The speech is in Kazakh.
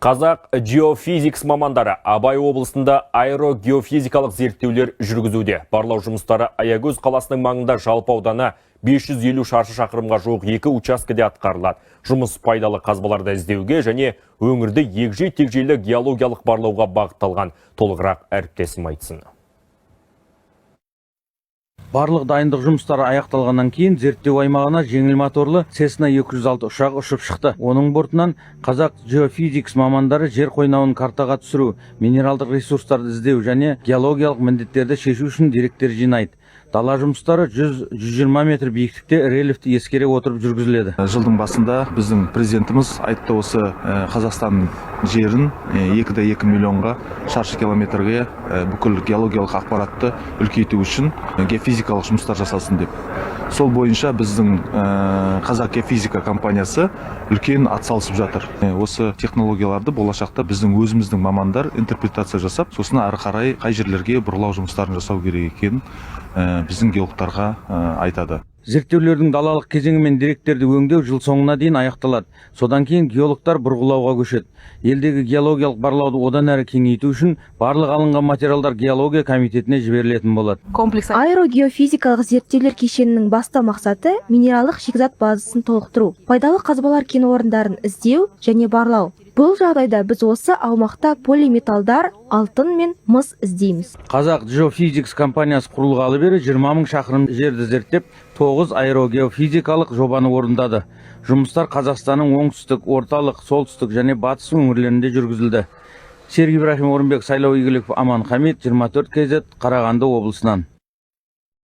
Қазақ Geophysics мамандары Абай облысында аэрогеофизикалық зерттеулер жүргізуде. Барлау жұмыстары Аягөз қаласының маңында жалпы ауданы 550 шаршы шақырымға жуық екі учаскеде атқарылады. Жұмыс пайдалы қазбаларды іздеуге және өңірді егжей-тегжейлі геологиялық барлауға бағытталған. Толығырақ әріптесім айтсын. Барлық дайындық жұмыстары аяқталғаннан кейін зерттеу аймағына жеңіл моторлы Cessna 206 ұшағы ұшып шықты. Оның бортынан Қазақ Geophysics мамандары жер қойнауын картаға түсіру, минералдық ресурстарды іздеу және геологиялық міндеттерді шешу үшін деректер жинайды. Дала жұмыстары 100-120 метр биіктікте рельефті ескере отырып жүргізіледі. Жылдың басында біздің президентіміз айтты, осы Қазақстан жерін 2,2 миллионға шаршы километрге бүкіл геологиялық ақпаратты үлкейту үшін геофизикалық жұмыстар жасалсын деп. Сол бойынша біздің Қазақ Геофизика компаниясы үлкен атсалысып жатыр. Осы технологияларды болашақта біздің өзіміздің мамандар интерпретация жасап, сосын ары қарай қай жерлерге бұрғылау жұмыстарын жасау керек екенін біздің геологтарға айтады. Зерттеулердің далалық кезеңі мен деректерді өңдеу жыл соңына дейін аяқталады. Содан кейін геологтар бұрғылауға көшеді. Елдегі геологиялық барлауды одан әрі кеңейту үшін барлық алынған материалдар геология комитетіне жіберілетін болады. Комплекс Аэрогеофизикалық зерттеулер кешенінің басты мақсаты – минералдық шикізат базасын толықтыру, пайдалы қазбалар кен орындарын іздеу және барлау. Бұл жағдайда біз осы аумақта полиметалдар, алтын мен мыс іздейміз. Қазақ Geophysics компаниясы құрылғалы бері 20 мың шақырым жерді зерттеп, 9 аэрогеофизикалық жобаны орындады. Жұмыстар Қазақстанның оңтүстік, орталық, солтүстік және батыс өңірлерінде жүргізілді. Серік Ибрахим, Орынбек, Сайлау Игіліков, Аман Хамит, 24 KZ, Қарағанды облысынан.